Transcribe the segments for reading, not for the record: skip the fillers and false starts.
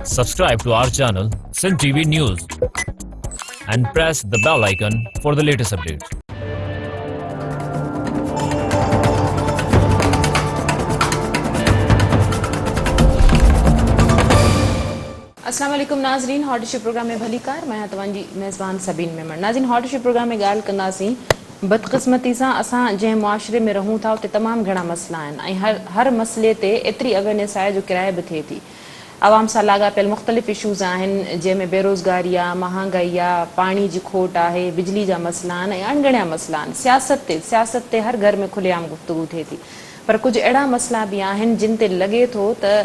Subscribe to our channel, Sin TV News, and press the bell icon for the latest updates. اسلام عليڪم ناظرين hot issue programme ۾ ڀليڪار مان آهيان توهان جي ميزبان سبين ميمڻ ناظرين هاٽ اشو پروگرام ۾ ڳالهه ڪنداسين بدقسمتي سان اسان جنهن معاشري ۾ رهون ٿا اتي تمام گهڻا مسئلا آهن ۽ هر هر مسئلي تي ايتري اويرنيس آهي جو ڪرايي به ٿئي ٿي عوام سان لاڳاپيل مختلف اشوز آهن جنهن ۾ بيروزگاري آ، مهانگائي آ، پاڻي جي کوٽ آهي، بجلي جا مسئلا آهن ۽ اڻڳڻيا مسئلا آهن. سياست تي سياست تي هر گهر ۾ کلي عام گفتگو ٿئي ٿي پر ڪجهه اهڙا مسئلا به آهن جن تي لڳي ٿو ته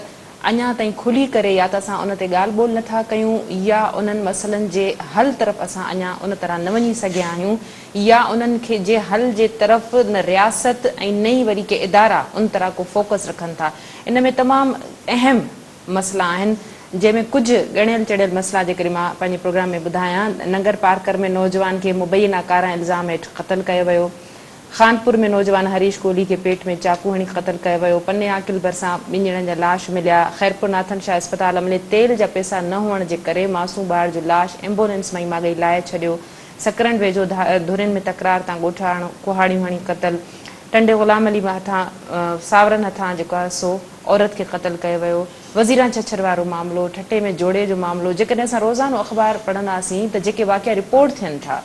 اڃا تائين کلي ڪري يا ته اسان ان تي ڳالهه ٻولهه نه ٿا ڪيون يا انهن مسئلن جي حل طرف اسان اڃا ان طرح نه وڃي سگهيا آهيون يا انهن کي جي حل جي طرف نه رياست ۽ نه ئي وري ڪي ادارا ان طرح ڪو فوڪس رکن ٿا. ان ۾ تمام اهم مسئلا آهن جنهن ۾ ڪجهه ڳڻيل چڙيل مسئلا جيڪڏهن مان پنهنجي پروگرام ۾ ٻڌايان ننگر پارڪر ۾ نوجوان کي مبينا ڪاران الزام هيٺ قتل ڪيو ويو خانپور ۾ نوجوان هريش ڪولهي کي پيٽ ۾ چاقو هڻي قتل ڪيو ويو پني عاقل ڀرسان ٻن ڄڻن جا لاش مليا خيرپور ناٿن شاهه اسپتال عملي تيل جا پئسا نه هئڻ جي ڪري معصوم ٻار جو لاش ايمبولينس مان ئي ماڳهي لاهي ڇڏيو سڪرنڊ ويجهو ڌرين ۾ تڪرار تان ڳوٺاڻو ڪهاڙيون هڻي قتل، ٽنڊي غلام علي هٿان ساورن هٿان جيڪو آهي سو عورت کي قتل ڪيو ويو، وزيران ڇڇر وارو معاملو، ٺٽي ۾ جوڙي جو معاملو، جيڪڏهن اسان روزانو اخبار پڙهنداسين ته جيڪي واقعا رپورٽ ٿين ٿا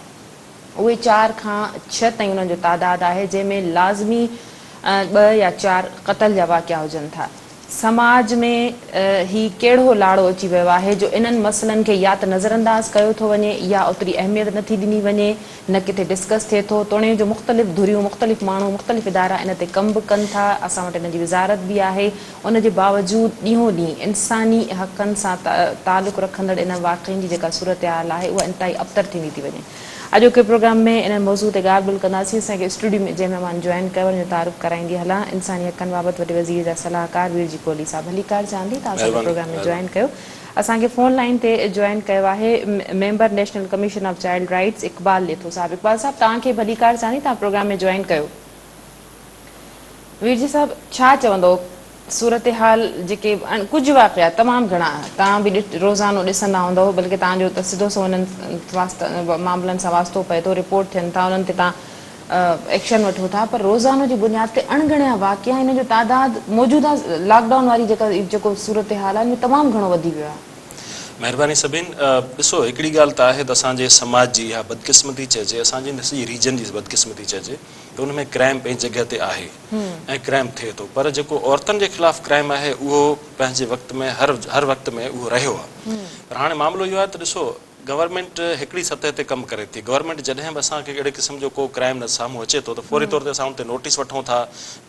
اهي چار کان ڇهه تائين انهن جو تعداد آهي جنهن ۾ لازمي ٻه يا چار قتل جا واقعا هجن ٿا. سماج ۾ هي ڪهڙو لاڙو اچي ويو آهي جو انهن مسئلن کي يا ته نظرانداز ڪيو ٿو وڃي يا اوتري اهميت نه ٿي ڏني وڃي نه ڪٿي ڊسڪس ٿئي ٿو توڻي جو مختلف ڌريون مختلف ماڻهو مختلف ادارا ان تي ڪم به ڪن ٿا اسان وٽ ان جي وزارت به آهي ان جي باوجود ڏينهون ڏينهن انساني حقن سان تعلق رکندڙ انهن واقعن جي جيڪا صورتحال آهي اها انتهائي ابتر ٿيندي ٿي وڃي. اڄوڪي پروگرام ۾ انهن موضوع تي ڳالهه ٻولهه ڪنداسين. اسان کي اسٽوڊيو ۾ جنهن مهمان جوائن ڪيو ان جو تعارف ڪرائيندي هلان. انساني حقن بابت وڏي وزير جا صلاحڪار وير جي ڪولهي صاحب ڀليڪار چاندي توهان اسان کي پروگرام ۾ جوائن ڪيو. اسان کي فون لائين تي جوائن ڪيو آهي member national commission of child rights Iqbal Letho صاحب. اقبال صاحب توهان کي ڀليڪار چاندي توهان پروگرام ۾ جوائن ڪيو. ويرجي صاحب ڇا چوندو صورتحال جيڪي ڪجهه واقعا تمام گهڻا توهان به روزانو ڏسندا هوندؤ بلڪه توهان جو ته سڌو سنئون انهن معاملن سان واسطو پئي ٿو رپورٽ ٿين ٿا انهن تي توهان ايڪشن وٺو ٿا پر روزانو جي بنياد تي اڻڳڻيا واقعا انهن جو تعداد موجوده لاڪ ڊائون واري جيڪا جيڪو صورتحال آهي ان ۾ تمام گهڻو وڌي ويو آهي. مهرباني سبين ڏسو هڪڙي ڳالهه ته آهي ته اسان جي سماج جي اها بدقسمتي چئجي اسان جي سڄي ريجن جي بدقسمتي چئجي ته ان ۾ ڪرائم پنهنجي جڳهه تي آهي ۽ ڪرائم ٿئي ٿو پر جيڪو عورتن جي خلاف ڪرائم آهي اهو پنهنجي وقت ۾ هر هر وقت ۾ اهو رهيو آهي پر هاڻي معاملو اهو آهي ته ڏسو گورنمينٽ هڪڙي سطح تي ڪم ڪري ٿي گورنمينٽ جڏهن به اسان کي اهڙي قسم جو ڪو ڪرائم سامهون اچي ٿو ته فوري طور تي اسان ان تي نوٽيس وٺون ٿا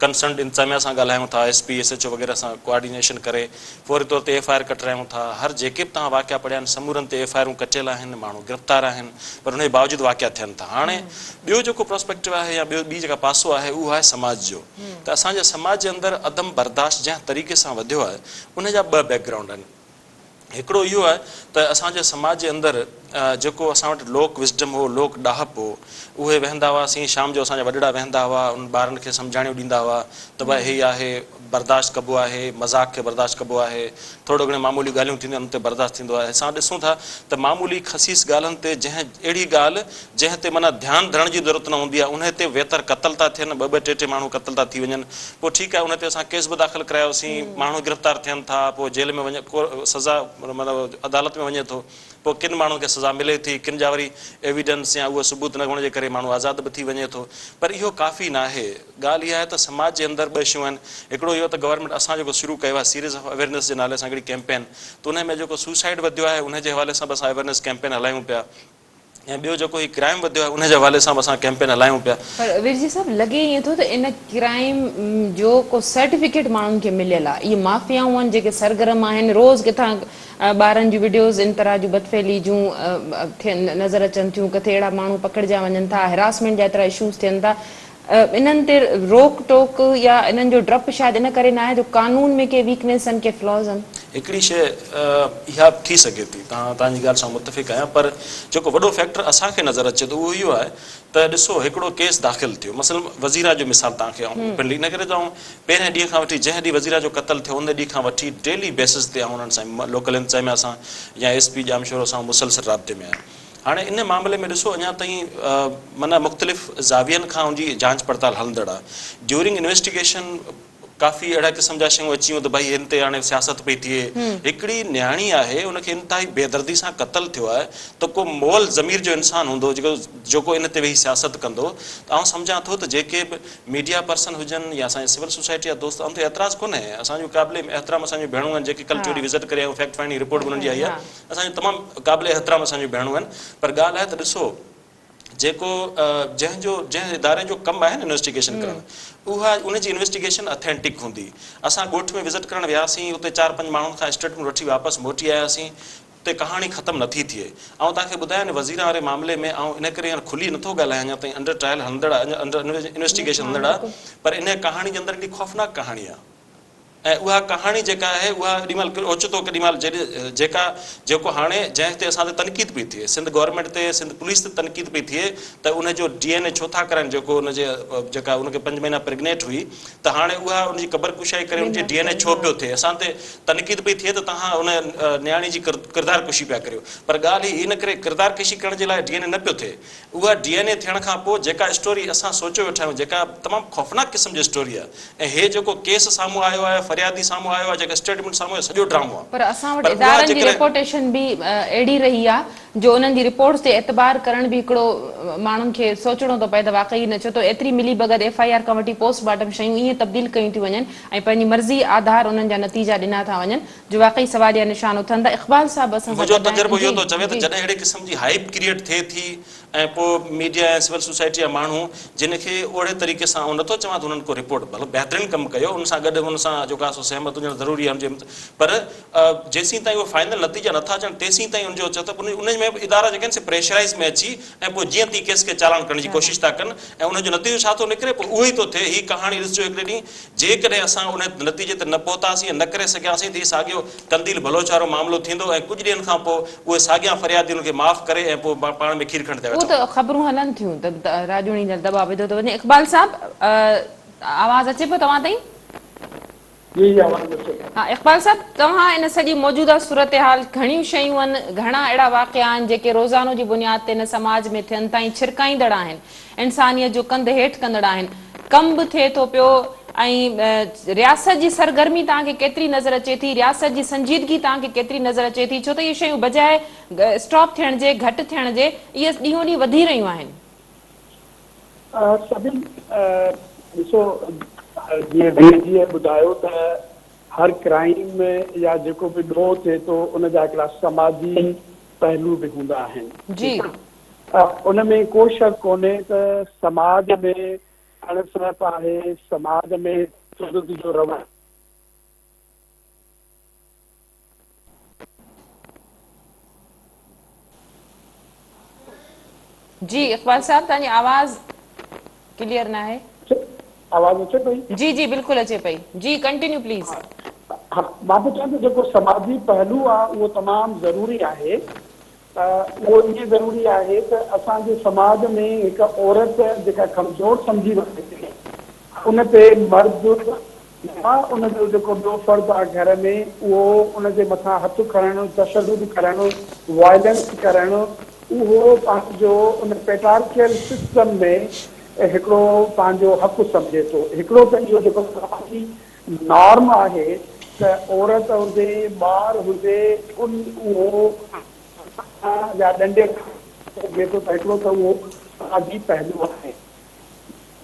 ڪنسرنڊ انتظاميا سان ڳالهايون ٿا S P S H O وغيره سان ڪوآرڊينيشن ڪري فوري طور تي ايف I R ڪٽرايون ٿا هر جيڪي به توهان واقعا پڙهيا آهن سمورن تي ايف I آرون ڪٽيل آهن ماڻهو گرفتار آهن پر ان جي باوجود واقعا ٿين ٿا هاڻي ٻيو جيڪو پراسپيڪٽو آهي يا ٻيو ٻي جيڪا پاسو آهي اهو آهي سماج جو ته اسان جي سماج جي اندر عدم برداشت جنهن طريقي سان وڌيو آهي ان جا ٻه بيڪ گرائونڊ آهن هڪڙو اهو آهي ته اسان جي سماج جي اندر جيڪو اسان وٽ لوڪ وزڊم هو لوڪ ڏاهپ هو اهي ويهندا هئاسين شام جو اسان جا وڏڙا ويهندا هئا انهن ٻارن کي سمجهاڻيون ڏيندا هئا ته ڀائي هي آهي برداشت ڪبو آهي مذاق کي برداشت ڪبو آهي ٿورڙو گهڻي معمولي ڳالهيون ٿينديون آهن ان تي برداشت ٿيندو آهي اسان ڏسون ٿا ته معمولي خسيس ڳالهن تي جنهن اهڙي ڳالهه جنهن تي معنيٰ ڌيان ڌرڻ جي به ضرورت نه هوندي آهي انهي تي ويتر قتل ٿا ٿين ٻه ٻه ٽي ٽي ماڻهو قتل ٿا ٿي وڃن پوء ٺيڪ آهي ان تي اسان ڪيس به داخل ڪرايوسين ماڻهو گرفتار ٿين ٿا پوء جيل ۾ وڃي سزا مطلب عدالت ۾ وڃي ٿو پوء ڪن ماڻهن کي سزا ملي ٿي، ڪن جا وري ايويڊنس يا اهو ثبوت نه هئڻ جي ڪري ماڻهو آزاد به ٿي وڃي ٿو. پر اهو ڪافي ناهي. ڳالهه اها آهي ته سماج جي اندر ٻه شيون آهن. هڪڙو اهو ته گورنمينٽ اسان جيڪو شروع ڪيو آهي سيريز آف اويرنيس جي نالي سان هڪڙي ڪيمپين ته انهي ۾ جيڪو سوسائيڊ وڌيو آهي انهي جي حوالي سان به اسان اويرنيس ڪيمپين هلايون پيا ۽ ٻيو جيڪو هي ڪرائيم وڌيو آهي انهي جي حوالي سان به اسان ڪيمپين هلايون پيا. پر ويرجي صاحب لڳي ائين ٿو ته ان ڪرائيم جو ڪو سرٽيفڪيٽ ماڻهن کي مليل آهي. اهي مافيائون آهن جيڪي سرگرم آهن روز ڪٿان ٻارن جون وڊيوز ان طرح جون بدفعلي جون ٿين نظر اچن ٿيون ڪٿي اهڙا ماڻهو پڪڙجا وڃن ٿا هراسمينٽ جا ايترا اشوز ٿين ٿا انهن تي روڪ ٽوڪ يا انهن جو ڊپ شايد ان ڪري ناهي جو قانون ۾ ڪي ويڪنيس آهن ڪي فلاز آهن. هڪڙي شيء اها به ٿي سگهي ٿي، توهان توهان جي ڳالهه سان متفق آهيان پر جيڪو وڏو فيڪٽر اسان کي نظر اچي ٿو اهو اهو آهي ته ڏسو هڪڙو ڪيس داخل ٿيو مثلاً وزيرا جو مثال توهان کي آئون اوپنلي ان ڪري ته آئون پهرين ڏينهن کان وٺي جنهن ڏينهن وزيرا جو قتل ٿيو ان ڏينهن کان وٺي ڊيلي بيسز تي آئون انهن سان لوڪل انتظاميا سان يا ايس پي ڄامشورو سان مسلسل رابطي ۾ آهيان. هاڻي ان معاملي ۾ ڏسو اڃا تائين معنيٰ مختلف زاوين کان ان جي جانچ پڙتال هلندڙ آهي. ڊيورنگ انويسٽيگيشن ڪافي اهڙا قسم جا شيون اچي ويون ته ڀائي هن تي هاڻي سياست پئي ٿئي. هڪڙي نياڻي آهي ان کي انتهائي بيدردي سان قتل ٿيو آهي ته ڪو مئل ضمير جو انسان هوندو جيڪو جيڪو ان تي ويهي سياست ڪندو ته آئون سمجهان ٿو ته جيڪي به ميڊيا پرسن هجن يا اسان جي سول سوسائٽي جا دوست آئون ته اعتراض ڪونهي اسان جون قابل احترام اسان جون ڀيڻون آهن جيڪي ڪل چوري وزٽ ڪري آيون فيڪٽ فائنڊنگ رپورٽ به انهن جي آئي آهي اسان جون تمام قابل احترام اسان جون ڀيڻون آهن پر ڳالهه آهي ته ڏسو جيڪو جنهن جو جنهن اداري جو ڪم آهي نه انويسٽيگيشن ڪرڻ اها ان جي انويسٽيگيشن اٿينٽڪ هوندي اسان ڳوٺ ۾ وزٽ ڪرڻ وياسين اتي چار پنج ماڻهن کان اسٽيٽمينٽ وٺي واپس موٽي آياسين اتي ڪهاڻي ختم نٿي ٿئي آئون توهان کي ٻڌايان ان وزيران واري معاملي ۾ آئون ان ڪري هينئر کلي نٿو ڳالهايان اڃا تائين انڊر ٽرائل هلندڙ آهي انڊر انويسٽيگيشن هلندڙ آهي پر ان ڪهاڻي جي اندر هڪڙي خوفناڪ ڪهاڻي آهي ۽ اها ڪهاڻي جيڪا آهي اها ايڏي مهل اوچتو ڪيڏي مهل جيڏي جيڪا جيڪو هاڻي جنهن تي اسان تي تنقيد پئي ٿئي سنڌ گورنمينٽ تي سنڌ پوليس تي تنقيد پئي ٿئي ته ان جو ڊي اين اي ڇو ٿا ڪرائن جيڪو ان جي جيڪا ان کي پنج مهينا پريگنيٽ هئي ته هاڻي اها ان جي قبر ڪشائي ڪري ان جي ڊي اين اي ڇو پيو ٿئي اسان تي تنقيد پئي ٿئي ته توهان ان نياڻي جي ڪردار ڪشي پيا ڪريو پر ڳالهه هي ان ڪري ڪردار ڪشي ڪرڻ جي لاء ڊي اين اي نه پيو ٿئي اها ڊي اين اي ٿيڻ کان پوء جيڪا اسٽوري اسان سوچيو ويٺا آهيون جيڪا تمام خوفناڪ قسم جي اسٽوري آهي ۽ هي جيڪو ڪيس سامهون آيو آهي فريادي سامهون آيو آهي جيڪا اسٽيٽمينٽ سامهون آئي سڄو ڊرامو آهي پر اسان وٽ پر اها ادارن جي جيڪڏهن ريپوٽيشن به اهڙي رهي آهي جو انهن جي رپورٽس تي اعتبار ڪرڻ به هڪڙو ماڻهن کي سوچڻو ٿو پئي ته واقعي نه ڇو ته ايتري ملي ڀڳت ايف I R کان وٺي پوسٽ مارٽم شيون ائين تبديل ڪيون ٿيون وڃن ۽ پنهنجي مرضي آڌار انهن جا نتيجا ڏنا ٿا وڃن جو واقعي سواليه نشان اٿن ٿا اقبال صاحب اسان سان منهنجو گڏ آهن تجربو اهو جي ٿو چوي ته جي. جڏهن اهڙي قسم جي هائيپ ڪريئيٽ ٿئي ٿي ۽ پوء ميڊيا ۽ سول سوسائٽي جا ماڻهو جن کي اهڙي طريقي سان آئون نٿو چوان ته انهن ڪو رپورٽ ڀلو بهترين ڪم ڪيو ان سان گڏ ان سان جيڪو آهي سو سهمت هجڻ ضروري آهي ان جي پر جيسين تائين اهي فائنل نتيجا نٿا اچن تيسين تائين ان جو چئو ته ان ۾ به ادارا جيڪي آهن سي پريشرائيز ۾ اچي ۽ پوء جيئن تيئن ڪيس کي چالان ڪرڻ جي ڪوشش ٿا ڪن ۽ ان جو نتيجو ڇا ٿو نڪري پوء اهو ئي ٿو ٿئي هي ڪهاڻي ڏسجو هڪڙي ڏينهن جيڪڏهن اسان ان نتيجي تي نه پهتاسين ۽ نه ڪري سگهياسين ته هي ساڳيو قنديل بلوچ وارو معاملو ٿيندو ۽ ڪجهه ڏينهن کان پوء اهي ساڳيان فريادي ان کي معاف ڪري ۽ پوء پاڻ ۾ کير کنڊ تي اهو ويٺا ته هوندا. خبرون هلن ٿيون ته راڄوڻي جا دٻاء وڌو ٿو وڃي. اقبال صاحب آواز اچي پيو توهان تائين؟ جي جي آواز اچي پئي. ها اقبال صاحب توهان ان سڄي موجوده صورتحال گهڻيون شيون آهن گهڻا اهڙا واقعا آهن جيڪي روزانو جي بنياد تي هن سماج ۾ ٿين ٿا ۽ ڇرڪائيندڙ آهن انسانيت جو ڪنڌ هيٺ ڪندڙ آهن. ڪم به ٿئي ٿو پيو ۽ رياست جي سرگرمي توهان کي ڪيتري نظر اچي ٿي، رياست جي سنجيدگي توهان کي ڪيتري نظر اچي ٿي، ڇو ته اهي شيون بجاء اسٽاپ ٿيڻ جي، گهٽ ٿيڻ جي، اهي ڏينهون ڏينهن وڌي رهيون آهن. سڀني ڏسو جيئن وير جيء ٻڌايو ته هر ڪرائيم يا جيڪو به ڏوهه ٿئي ٿو ان جا هڪڙا سماجي پهلو به هوندا آهن ٺيڪ آ. ان ۾ ڪو شڪ ڪونهي ته سماج ۾ اڻ سهپ آهي، سماج ۾ تشدد جو رويو. جي اقبال صاحب توهان جي آواز ڪليئر ناهي. آواز اچي پئي؟ جي جي بلڪل اچي پئي جي ڪنٽينيو پليز. ها مان پيو چوان ته جيڪو سماجي پهلو آهي اهو تمام ضروري آهي اهو ائين ضروري آهي ته اسان جي سماج ۾ هڪ عورت جيڪا ڪمزور سمجهي وڃي ٿي ان تي مرد يا ان جو جيڪو ٻيو فرد آهي گهر ۾ اهو ان جي مٿان هٿ کڻڻ، تشدد ڪرڻ، وائلنس ڪرڻ اهو پنهنجو ان پيٽارڪيل سسٽم ۾ هڪڙو پنهنجو حق سمجهي ٿو. هڪڙو ته اهو جيڪو سماجي نارم آهي ته عورت هجي ٻار هجي ان اهو يا ڏنڊي سگهي ٿو ته هڪڙو ته اهو سماجي پهلو آهي.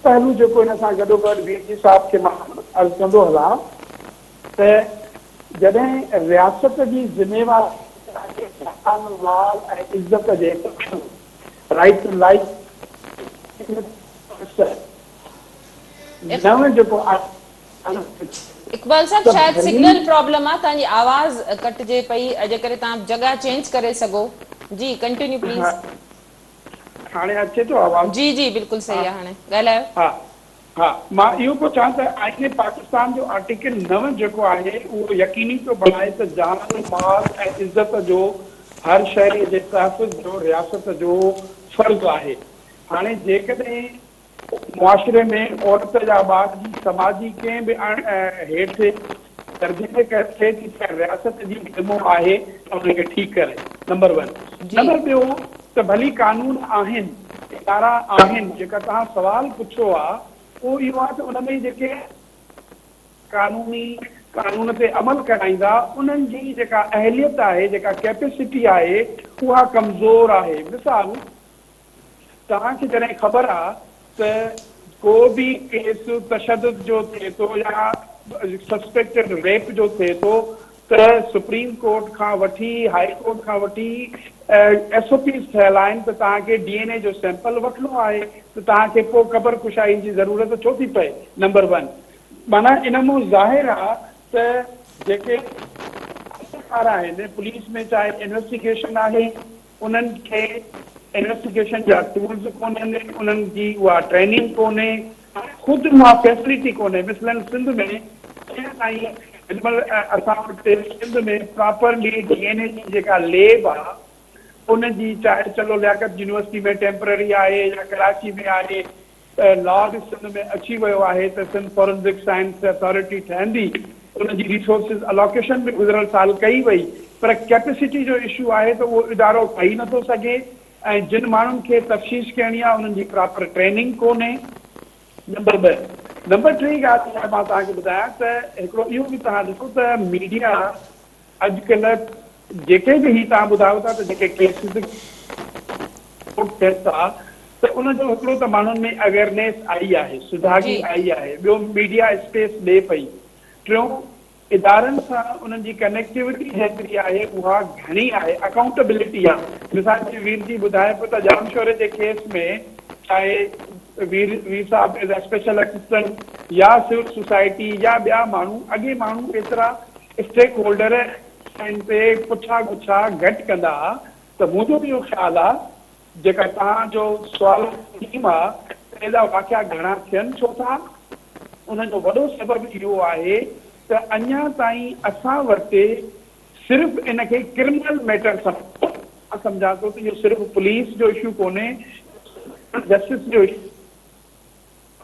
پهلو جيڪو ان سان گڏوگڏ وير جي صاحب کي مان عرض ڪندو هلان ته جڏهن رياست جي ذميواري آهي جان، مال ۽ عزت جي رائيٽ ٽو لائيف نئون جيڪو اقبال صاحب شايد سگنل پرابلم آ توهان جي آواز ڪٽجي پئي جيڪڏهن توهان جڳهه چينج ڪري سگهو جي ڪنٽينيو پليز. هاڻي اچي ٿو آواز؟ جي جي بلڪل صحيح آ هاڻي ڳالهايو. ها ها مان اهو پيو چوان ته آئين پاڪستان جو آرٽيڪل نو جيڪو آهي اهو يقيني پيو بڻائي ته جان، مال ۽ عزت جو هر شهري جي تحفظ جو رياست جو فرض آهي. هاڻي جيڪڏهن معاشري ۾ عورت يا ٻار جي سماجي ڪنهن به اڻ هيٺ درجي ۾ ٿئي ٿي ته رياست جي ذمو آهي ته ان کي ٺيڪ ڪري نمبر ون. نمبر ٻيو ته ڀلي قانون آهن ادارا آهن جيڪا توهان سوال پڇيو آ اهو اهو آ ته ان ۾ جيڪي قانوني قانون تي عمل ڪرائيندا انهن جي جيڪا اهليت آهي جيڪا ڪيپيسٽي آهي اها ڪمزور آهي مثال توهان کي جڏهن خبر آ ته ڪو به ڪيس تشدد جو ٿئي ٿو يا سسپيڪٽيڊ ريپ جو ٿئي ٿو ته سپريم ڪورٽ کان وٺي هائي ڪورٽ کان وٺي ايس او پيز ٺهيل آهن ته توهان کي ڊي اين اي جو سيمپل وٺڻو آهي ته توهان کي پوء قبر ڪشائي جي ضرورت ڇو ٿي پئي نمبر ون معنيٰ ان مون ظاهر آ ته جيڪي عملدار آهن پوليس ۾ چاهي انويسٽيگيشن آهي انهن کي انويسٽيگيشن جا ٽولز ڪونهن، انهن جي اها ٽريننگ ڪونهي، خود اها فيسلٽي ڪونهي، مثلاً سنڌ ۾ اڃا تائين هن مهل اسان وٽ سنڌ ۾ پراپرلي ڊي اين اي جي جيڪا ليب آ ان جي چاهي چلو لياقت يونيورسٽي ۾ ٽيمپرري آهي يا ڪراچي ۾ آهي لا به سنڌ ۾ اچي ويو آهي ته سنڌ فورنزڪ سائنس اٿارٽي ٺهندي، ان جي ريسورسز الاڪيشن به گذريل سال ڪئي وئي پر ڪيپيسٽي جو اشو آهي ته اهو ادارو ٺهي نٿو سگهي ۽ جن ماڻهن کي تفتيش ڪرڻي آهي انهن جي پراپر ٽريننگ ڪونهي. نمبر ٻه. نمبر ٽي ڳالهه اها مان توهان کي ٻڌايان ته هڪڙو اهو به توهان ڏسو ته ميڊيا اڄڪلهه جيڪي به هي توهان ٻڌايو ٿا ته جيڪي ڪيسز رپورٽ ٿين ٿا ته ان جو هڪڙو ته ماڻهن ۾ اويئرنيس آئي آهي، سجاڳي آئي آهي، ٻيو ميڊيا اسپيس ڏي پئي، ٽيون ادارن سان انهن جي ڪنيڪٽيوٽي جيتري آهي اها گهڻي آهي، اڪائونٽبلٽي آهي، مثال جي وير جي ٻڌائي پيو ته ڄامشوري جي ڪيس ۾ چاهي وير وير صاحب ايز اسپيشل اسسٽنٽ يا سول سوسائٽي يا ٻيا ماڻهو اڳي ماڻهو ايترا اسٽيڪ هولڊر شين تي پڇا ڳڇا گهٽ ڪندا ها ته منهنجو به اهو خيال آ جيڪا توهان جو سوال ٿيم آ ته اهڙا واقعا گهڻا ٿين ڇو ٿا؟ ان جو وڏو سبب اهو آهي ته اڃا تائين اسان وٽ صرف ان کي ڪرمنل ميٽر سمجهيو مان سمجهان ٿو ته اهو صرف پوليس جو اشو ڪونهي جسٽس جو اشو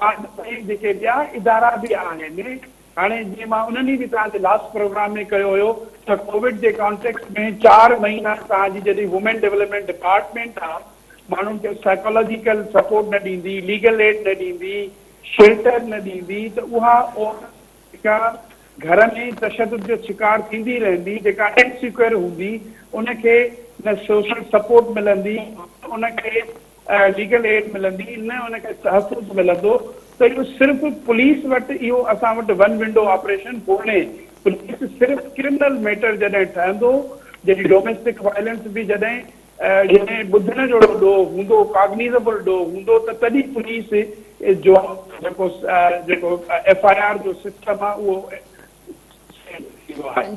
آهي جيڪي ٻيا ادارا به آهن هاڻي جيئن مان انهن ئي به توهان جي لاسٽ پروگرام ۾ ڪيو هيو ته ڪووڊ جي ڪانٽيڪسٽ ۾ چار مهينا توهان جي جڏهن وومين ڊولپمينٽ ڊپارٽمينٽ آ ماڻهن کي سائيڪالاجيڪل سپورٽ نه ڏيندي ليگل ايڊ نه ڏيندي شيلٽر نه ڏيندي ته اها عورت جيڪا گهر ۾ تشدد جو شڪار ٿيندي رهندي جيڪا انسيڪيور هوندي ان کي نه سوشل سپورٽ ملندي نه ان کي ليگل ايڊ ملندي نه ان کي تحفظ ملندو ته اهو صرف پوليس وٽ اهو اسان وٽ ون ونڊو آپريشن ڪونهي پوليس صرف ڪرمنل ميٽر جڏهن ٺهندو جڏهن ڊوميسٽڪ وائلنس به جڏهن جڏهن ٻڌڻ جهڙو ڏوهه هوندو ڪاگنيزبل ڏوهه هوندو ته تڏهن پوليس جو جيڪو جيڪو ايف I R جو سسٽم آهي اهو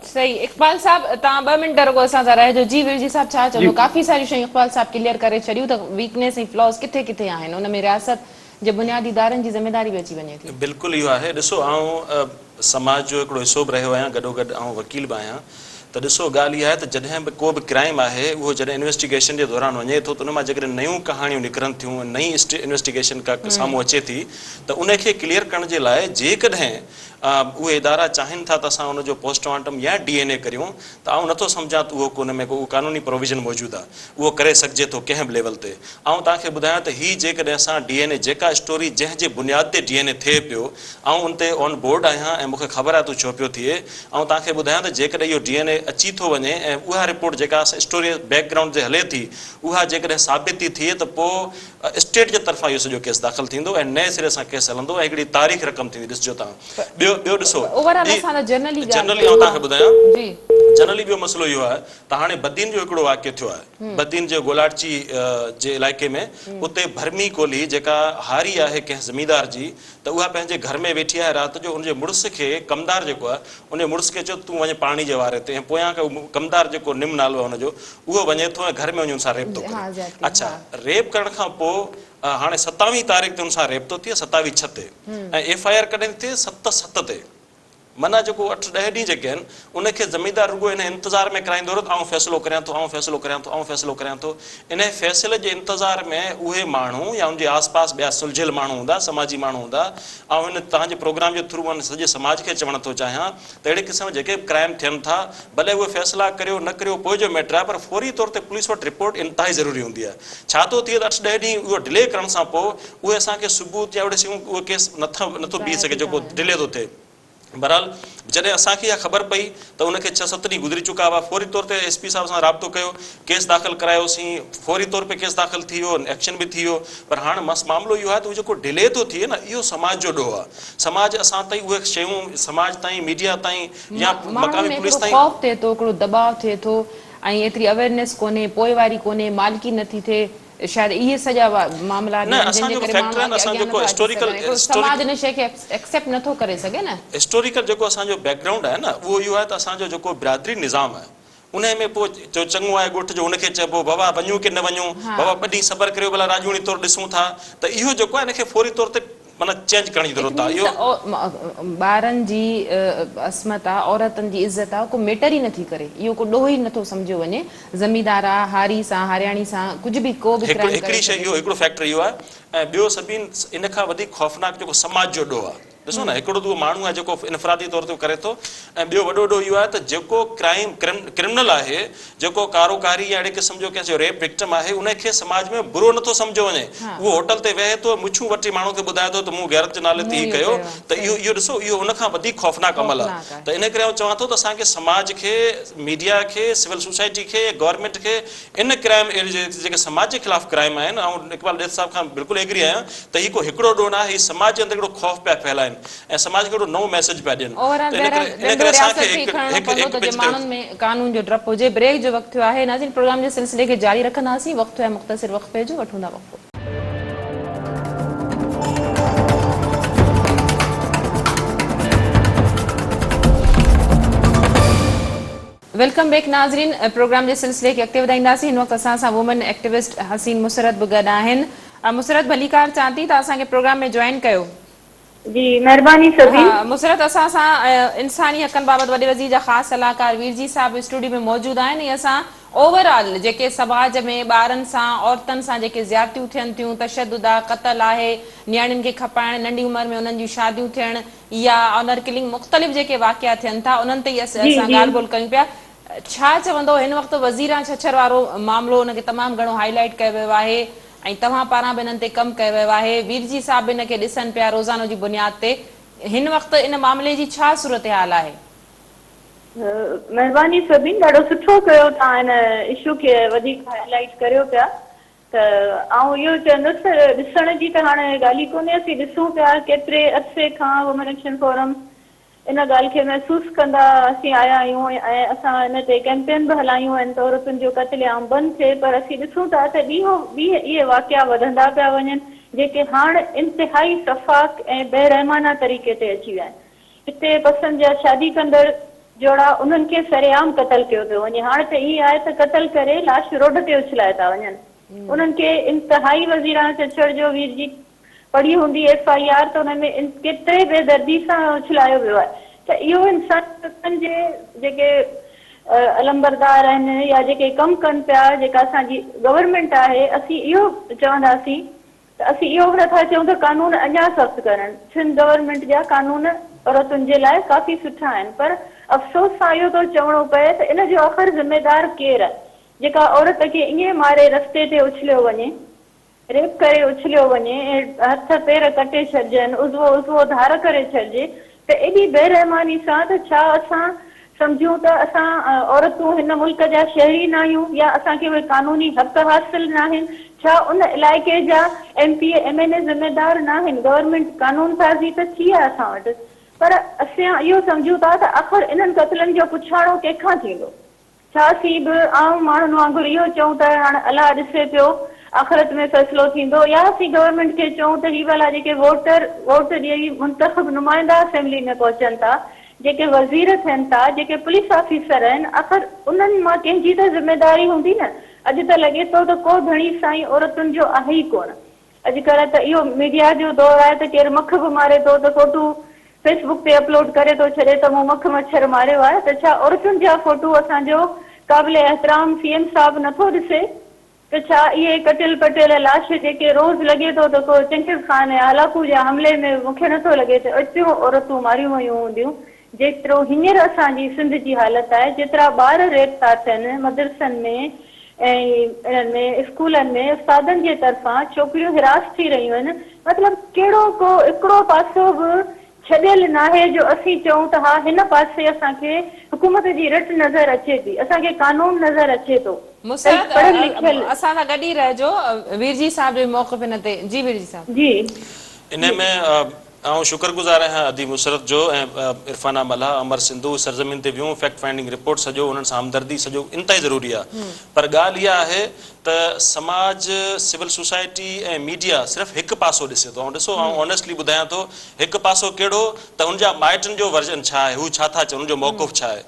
صحيح اقبال صاحب توهان ٻه منٽ رڳو اسان سان رهجو جي ويرجي صاحب ڇا چوندو ڪافي ساريون شيون اقبال صاحب ڪليئر ڪري ڇڏيون ته ويڪنيس ۽ فلاز ڪٿي ڪٿي آهن ان ۾ رياست جي بنيادي ادارن جي ذميداري به اچي وڃي ٿي. بلڪل اهو آهي ڏسو آئون سماج جو هڪڙو حصو به رهيو آهيان گڏوگڏ آئون وڪيل به آهيان ته ڏسو ڳالهه اها آهي ته جڏهن به ڪو به ڪرائيم آهي اهو جڏهن انويسٽيگيشن جي دوران وڃي ٿو ته ان مان جيڪڏهن نيون ڪهاڻيون نڪرن ٿيون نئين انويسٽيگيشن ڪا سامهون اچي ٿي ته ان کي ڪليئر ڪرڻ جي لاء جيڪڏهن اهي ادارا چاهين ٿا ته اسان ان جو پوسٽ مارٽم يا ڊي اين اي ڪريون ته آئون نٿو سمجهان ته اهو ڪو ان ۾ ڪو قانوني پروويزن موجود آهي اهو ڪري سگهجي ٿو ڪنهن به ليول تي. آئون توهان کي ٻڌايان ته هي جيڪڏهن اسان ڊي اين اي جيڪا اسٽوري جنهن جي بنياد تي ڊي اين اي ٿئي پيو آئون ان تي آن بورڊ آهيان ۽ مون کي خبر آهي ته ڇو پيو ٿئي آئون توهان کي ٻڌايان ته جيڪڏهن اهو ڊي اين اي اچي ٿو وڃي ۽ اها رپورٽ جيڪا اسٽوري بيڪ گرائونڊ تي هلي ٿي اها جيڪڏهن ثابت ٿي ٿئي ته پوء اسٽيٽ جي طرفان اهو سڄو ڪيس داخل ٿيندو ۽ نئين سري سان ڪيس هلندو ۽ هڪڙي تاريخ رقم ٿيندي ڏسجو توهان ٻيو ٻيو ڏسو اوور آل اسان ته جنرلي ڳالهه جنرلي آئون توهان کي ٻڌايان جي جنرلي ٻيو. مسئلو اهو آهي ته هاڻي بدين جو هڪڙو واقعو ٿيو آهي بدين جي گولاڙچي جي علائقي ۾ اتي ڀرمي ڪولهي جيڪا هاري آهي ڪنهن زميندار جي ته اها پنهنجي گهر ۾ ويٺي آهي رات جو ان جي مڙس کي ڪمدار جيڪو آهي ان جي مڙس کي چيو ته تون وڃ پاڻي جي واري تي ۽ پويان کان اهو ڪمدار جيڪو نم نالو آهي ان جو اهو وڃي ٿو ۽ گهر ۾ وڃي ان سان ريپ ٿو ڪري اڇا ريپ ڪرڻ کان پوء هاڻي ستاويهه تاريخ تي ان سان ريپ ٿو ٿئي ستاويهه ڇهه تي ۽ ايف I R ڪڏهن ٿي ٿئي ست ست تي معنيٰ جيڪو اٺ ڏهه ڏينهن جيڪي آهن ان کي زميندار رڳو ان انتظار ۾ ڪرائيندو رهيو ته آئون فيصلو ڪريان ٿو آئون فيصلو ڪريان ٿو آئون فيصلو ڪريان ٿو انهي فيصلي جي انتظار ۾ اهي ماڻهو يا ان جي آس پاس ٻيا سلجهيل ماڻهو هوندا سماجي ماڻهو هوندا آئون هن توهان جي پروگرام جي ٿرو ان سڄي سماج کي چوڻ ٿو چاهيان ته اهڙي قسم جا جيڪي به ڪرائم ٿين ٿا ڀلي اهي فيصلا ڪريو نه ڪريو پوء جو ميٽر آهي پر فوري طور تي پوليس وٽ رپورٽ انتهائي ضروري هوندي آهي ڇا ٿو ٿئي ته اٺ ڏهه ڏينهن اهو ڊلي ڪرڻ سان پوء اهي اسان کي ثبوت يا اهڙي شيون اهو ڪيس نٿو بيهي سگهي جيڪو ڊلي ٿو ٿئي. بھرحال جڏهن اسان کي اها خبر پئي ته ان کي ڇهه ست ڏينهن گذري چڪا هئا فوري طور تي ايس پي صاحب سان رابطو ڪيو ڪيس داخل ڪرايوسين فوري طور پي ڪيس داخل ٿي ويو ايڪشن به ٿي ويو پر هاڻ مس معاملو اهو آهي ته اهو جيڪو ڊلي ٿو ٿئي نه اهو سماج جو ڏوهه آهي سماج اسان تائين اهي شيون سماج تائين ميڊيا تائين يا ماڻهن مقامي ۾ پوليس هڪڙو تائين خوف ٿئي ٿو هڪڙو دٻاء ٿئي ٿو ۽ ايتري اويرنيس ڪونهي پوئواري ڪونهي مالڪي نٿي ٿئي شايد اهي سڄا معاملا به نه آهن جن اسان جي جيڪو ڪري فيڪٽر ماڻهو آهن اسان اڳيان جيڪو نٿا اچي هسٽوريڪل سگهن هڪڙو هسٽوريڪل سماج ان شيء کي ايڪسيپٽ نٿو ڪري سگهي نه. هسٽوريڪل جيڪو اسان جو بيڪ گرائونڊ آهي نه اهو اهو آهي ته اسان جو جيڪو برادري نظام آهي انهي ۾ پوء جو چڱو آهي ڳوٺ جو ان کي چئبو بابا وڃون ڪي نه وڃون بابا ٻه ڏينهن صبر ڪريو ڀلا راڄوڻي طور ڏسون ٿا ته اهو جيڪو آهي ان کي فوري طور تي معنيٰ چينج ڪرڻ جي it ضرورت آهي مينز اهو. ته ٻارن جي عصمت آ عورتن جي عزت آ ڪو ميٽر ئي نٿي ڪري اهو ڪو ڏوهه ئي نٿو سمجهيو وڃي زميندار آ هاري سان هارياڻي سان ڪجهه به ڪو به هڪ ڪرائيم هڪڙي ڪري شيء سگهي اهو ٿو. هڪڙو فيڪٽر اهو آهي ۽ ٻيو سڀين ان کان وڌيڪ خوفناڪ جيڪو سماج جو ڏوهه آهي ڏسو نه هڪڙو ته اهو ماڻهو آهي جيڪو انفرادي طور تي ڪري ٿو ۽ ٻيو وڏو ڏوهه اهو آهي ته جيڪو ڪرائيم ڪرمنل آهي جيڪو ڪارو ڪاري يا اهڙي قسم جو ڪنهن جو ريپ وڪٽم آهي ان کي سماج ۾ برو نٿو سمجهيو وڃي اهو هوٽل تي ويهي ٿو مڇون وٺي ماڻهو کي ٻڌائي ٿو ته مون غيرت جي نالي تي هي ڪيو ته اهو اهو ڏسو اهو ان کان وڌيڪ خوفناڪ عمل آهي ته ان ڪري آئون چوان ٿو ته اسان کي سماج کي ميڊيا کي سول سوسائٽي کي گورنمينٽ کي ان ڪرائم جيڪي سماج جي خلاف ڪرائم آهن آئون اقبال ڏيٿ صاحب کان بلڪل ايگري آهيان ته هي ڪو هڪڙو ڏوهه نه آهي هي سماج جي اندر هڪڙو خوف پيا ڦهلائن ۽ سماج کي هڪڙو نئون ميسيج پيا ڏين اوور آل ته ان ڪري بهرحال ان ڏنڊو ڪري اسان رياست کي کي ئي هڪ کڻڻو هڪ پوندو هڪ ته پچ جي تي ماڻهن ۾ قانون جو ڊپ هجي. بريڪ جو وقت ٿيو آهي ناظرين پروگرام جي سلسلي کي جاري رکنداسين وقت ٿيو آهي مختصر وقفي جو وٺون ٿا وقفو. Welcome back ناظرين پروگرام جي سلسلي کي اڳتي وڌائينداسين هن وقت اسان سان وومن ايڪٽيوسٽ حسين مسرت به گڏ آهن مسرت ڀليڪار چان ٿي ته اسان کي پروگرام ۾ جوائن ڪيو. جي مهرباني سبين. ها مسرت اسان سان انساني حقن بابت وڏي وزير جا خاص صلاحڪار ويرجي صاحب اسٽوڊيو ۾ موجود آهن ۽ اسان اوور آل جيڪي سماج ۾ ٻارن سان عورتن سان جيڪي زيادتيون ٿين ٿيون تشدد آ قتل آهي نياڻين کي کپائڻ ننڍي عمر ۾ انهن جون شاديون ٿيڻ يا آنر ڪلنگ مختلف جيڪي واقعا ٿين ٿا انهن تي ئي جي اسان جي. ڳالهه ٻولهه ڪيون پيا ڇا چوندو هن وقت وزيران ڇڇر وارو معاملو ان کي تمام گهڻو هائي لائيٽ ڪيو ويو آهي ۽ توهان پاران به انهن تي ڪم ڪيو ويو آهي، ويرجي صاحب به ان کي ڏسن پيا روزانو جي بنياد تي، هن وقت ان معاملي جي ڇا صورتحال آهي؟ مهرباني سبين ڏاڍو سٺو ڪيو توهان ان اشو کي وڌيڪ هائي لائيٽ ڪريو پيا ته آئون اهو چوندس ته ڏسڻ جي ته هاڻي ڳالهه ئي ڪونهي اسين ڏسون پيا ڪيتري عرصي کان وومين ايڪشن فورم ان ڳالهه کي محسوس ڪندا اسين آيا آهيون ۽ اسان ان تي ڪئمپين به هلايون آهن ته عورتن جو قتل عام بند ٿئي پر اسين ڏسون ٿا ته ڏينهون ڏينهن اهي واقعا وڌندا پيا وڃن جيڪي هاڻ انتهائي سفاڪ ۽ بي رحمانه طريقي تي اچي ويا آهن. هتي پسند جا شادي ڪندڙ جوڙا انهن کي سرعام قتل ڪيو پيو وڃي هاڻ ته ائين آهي ته قتل ڪري لاش روڊ تي اڇلائي ٿا وڃن انهن کي انتهائي وزيراڻه چڇڙ جو وير جي پڙهي هوندي ايف I R ته ان ۾ ڪيتري بي دردي سان اڇلايو ويو آهي ته اهو انساني حقن جي جيڪي علمبردار آهن يا جيڪي ڪم ڪن پيا جيڪا اسان جي گورنمينٽ آهي اسين اهو چونداسين ته اسين اهو به نٿا چئون ته قانون اڃا سخت ڪرڻ سنڌ گورنمينٽ جا قانون عورتن جي لاء ڪافي سٺا آهن پر افسوس سان اهو ٿو چوڻو پئي ته ان جو آخر ذميدار ڪير آهي جيڪا عورت کي ائين ماري رستي تي اڇليو وڃي ريپ ڪري اڇليو وڃي ۽ هٿ پير ڪٽي ڇڏجن، عضوو عضوو ڌار ڪري ڇڏجي ته ايڏي بي رحماني سان ته ڇا اسان سمجهون ته اسان عورتون هن ملڪ جا شهري ناهيون يا اسان کي اهي قانوني حق حاصل ناهن، ڇا ان علائقي جا M P A M N A ذميدار ناهن، گورنمينٽ قانون سازي ته ٿي آهي اسان وٽ پر اسين اهو سمجهون ٿا ته آخر انهن قتلن جو پڇاڻو ڪنهن کان ٿيندو؟ ڇا اسين به عام ماڻهن وانگر اهو چئون ته هاڻ الله ڏسي پيو آخرت ۾ فيصلو ٿيندو يا اسين گورنمينٽ کي چئون ته هي ڀلا جيڪي ووٽر ووٽ ڏئي منتخب نمائندا اسيمبلي ۾ پهچن ٿا جيڪي وزير ٿين ٿا جيڪي پوليس آفيسر آهن آخر انهن مان ڪنهن جي ته ذميداري هوندي نه اڄ ته لڳي ٿو ته ڪو ڌڻي سائين عورتن جو آهي ئي ڪونه اڄڪلهه ته اهو ميڊيا جو دور آهي ته ڪير مک به ماري ٿو ته فوٽو فيس بڪ تي اپلوڊ ڪري ٿو ڇڏي ته مون مک مڇر ماريو آهي ته ڇا عورتن جا فوٽو اسان جو قابل احترام سي ايم صاحب نٿو ڏسي ته ڇا اهي ڪٽيل پٽيل لاش جيڪي روز لڳي ٿو ته ڪو چنگيز خان يا هلاڪو جا حملي ۾ مون کي نٿو لڳي ته ايتريون عورتون ماريون ويون هونديون جيترو هينئر اسان جي سنڌ جي حالت آهي جيترا ٻار ريپ ٿا ٿين مدرسن ۾ ۽ انهن ۾ اسڪولن ۾ استادن جي طرفان ڇوڪريون هراس ٿي رهيون آهن مطلب ڪهڙو ڪو هڪڙو پاسو به ڇڏيل ناهي جو اسين چئون ته ها هن پاسي اسان کي حڪومت جي رٽ نظر اچي ٿي اسان کي قانون نظر اچي ٿو ته مسرت پڙهيل لکيل. اسان سان گڏ ئي رهجو ويرجي صاحب جو به موقف ان تي جي ويرجي صاحب. جي انهي جي. ۾ آئون شڪر گذار آهيان ادي مسرت جو ۽ عرفانه ملاح امر سنڌو سرزمين تي ويون فيڪٽ فائنڊنگ رپورٽ سڄو انهن سان همدردي سڄو انتهائي ضروري آهي پر ڳالهه اها آهي ته سماج سول سوسائٽي ۽ ميڊيا صرف هڪ پاسو ڏسي ٿو آئون ڏسو آئون آنيسٽلي ٻڌايان ٿو هڪ پاسو ڪهڙو ته ان جا مائٽن جو ورجن ڇا آهي هو ڇا ٿا چون ان جو موقف ڇا آهي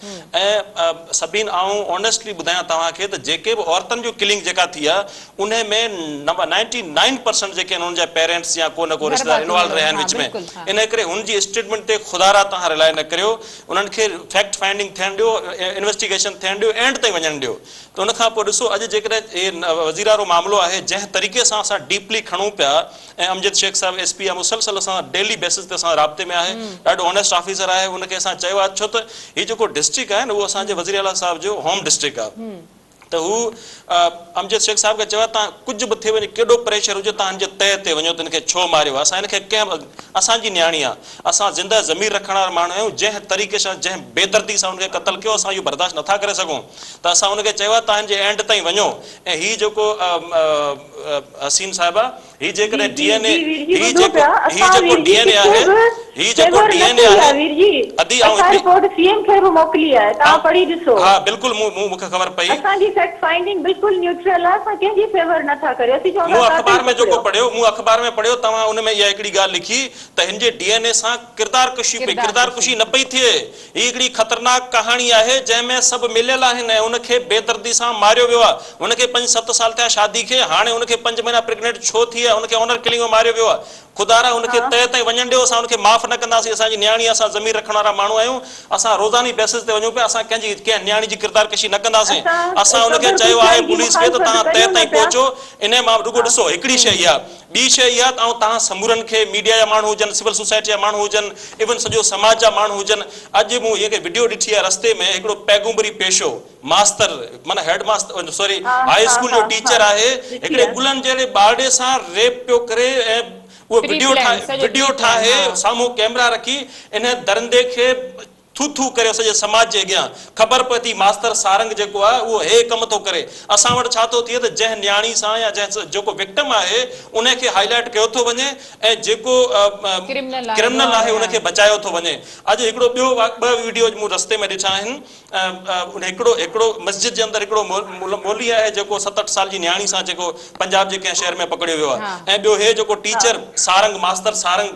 ۽ سبين آئون آنيسٽلي ٻڌايان توهان کي ته جيڪي به عورتن جو ڪلنگ جيڪا ٿي آهي انهي ۾ نائنٽي نائن پرسنٽ جيڪي آهن انهن جا پيرينٽس يا ڪو نه ڪو رشتيدار انوالو رهيا آهن وچ ۾ انهي ڪري هن جي اسٽيٽمينٽ تي خدارا توهان رلائي نه ڪريو انهن کي فيڪٽ فائنڊنگ ٿيڻ ڏيو انويسٽيگيشن ٿيڻ ڏيو اينڊ تائين وڃڻ ڏيو ته ان کان پوء ڏسو اڄ جيڪڏهن هي وزير وارو معاملو آهي جنهن طريقي سان اسان ڊيپلي کڻون پيا ۽ امجد شيخ صاحب ايس پي آهي مسلسل اسان سان ڊيلي بيسز تي اسان سان رابطي ۾ آهي ڏاڍو آنيسٽ آفيسر آهي ان کي اسان چيو آهي ڇو ته هي جيڪو ڊسٽرڪٽ آهي نه اهو اسان جي وزير اعليٰ صاحب جو هوم ڊسٽرڪٽ آهي ته هو امجد شيخ صاحب کي چيو توهان ڪجهه به ٿي وڃي ڪيڏو پريشر هجي توهان هن جي تهه تي وڃو ته هن کي ڇو ماريو آهي اسان هن کي ڪنهن به اسان جي نياڻي آهي اسان زنده ضمير رکڻ وارا ماڻهو آهيون جنهن طريقي سان جنهن بيدردي سان هن کي قتل ڪيو اسان اهو برداشت نٿا ڪري سگهون ته اسان هن کي چيو آهي توهان هن جي اينڊ تائين وڃو ۽ هي جيڪو حسين صاحبه هي جي جيڪڏهن جي ڊي اين اي جي وير جي هي ٻڌو جيڪو پيا هي اسان جيڪو وير ڊي جي اين اي ڪٿي آهي به هي جيڪو فيور ڊي نه اين اي ڪئي آهي آهي وير جي ادي آئون اسان هڪڙي رپورٽ سي ايم کي به موڪلي آهي توهان آئون پڙهي ڏسو. ها بلڪل مون مون مونکي خبر پئي. اسان جي فيڪٽ فائنڊنگ بلڪل نيوٽرل آهي اسان ڪنهن جي فيور نه ٿا ڪريون اسين چئون ٿا مون قاتل اخبار ۾ جيڪو پڪڙيو. پڙهيو مون اخبار ۾ پڙهيو توهان ان ۾ اها هڪڙي ڳالهه لکي ته هن جي ڊي اين اي سان ڪردار ڪشي پئي ڪردار ڪردار ڪشي ڪشي نه پئي ٿئي هي هڪڙي خطرناڪ ڪهاڻي آهي جنهن ۾ سڀ مليل آهن ۽ ان کي بيدردي سان ماريو ويو آهي. هن کي پنج ست سال ٿيا شادي کي هاڻي هن کي پنج مهينا پريگنيٽ ڇو ٿي آهي هن کي آنر ڪلنگ ۾ ماريو ويو آهي. خدارا هن کي تهه تائين وڃڻ ڏيو اسان هن کي معاف نه ڪنداسين اسان جي نياڻي آهي اسان ضمير رکڻ وارا ماڻهو آهيون اسان روزاني بيسز تي وڃون پيا اسان ڪنهن جي ڪنهن نياڻي جي ڪردار ڪشي نه ڪنداسين اسان اسان هن کي قبر چيو آهي ڪشائي جي پوليس کي ته مخالفت توهان تهه ڪريون نه تائين پيا. پهچو انهي مان رڳو ڏسو هڪڙي شيء اها ٻي شيء اها ته آئون توهان سمورن کي ميڊيا جا ماڻهو هجن، سول سوسائٽي جا ماڻهو هجن، ايون سڄو سماج جا ماڻهو هجن، اڄ مون هيء وڊيو ڏٺي آهي رستي ۾ هڪڙو پيغمبري پيشو ماستر معنيٰ هيڊ ماستر سوري هاء اسڪول جو ٽيچر آهي هڪڙي گلن جهڙي ٻارڙي سان ريپ پيو ڪري ۽ اهو وڊيو ٺاهي وڊيو ٺاهي سامهون ڪيمرا رکي انهي درندي کي ٿو ٿو ڪري سڄي سماج جي اڳيان خبر پئي ٿي ماستر سارنگ جيڪو آهي اهو هي ڪم ٿو ڪري اسان وٽ ڇا ٿو ٿئي ته جنهن نياڻي سان يا جنهن جيڪو وڪٽم آهي انهي کي هائي لائيٽ ڪيو ٿو وڃي ۽ جيڪو ڪرمنل آهي ان کي بچايو ٿو وڃي اڄ هڪڙو ٻيو ٻه ويڊيو مون رستي ۾ ڏٺا آهن ان هڪڙو هڪڙو مسجد جي اندر هڪڙو مولوي آهي جيڪو ست اٺ سال جي نياڻي سان جيڪو پنجاب جي ڪنهن شهر ۾ پڪڙيو ويو آهي ۽ ٻيو هي جيڪو ٽيچر سارنگ ماستر سارنگ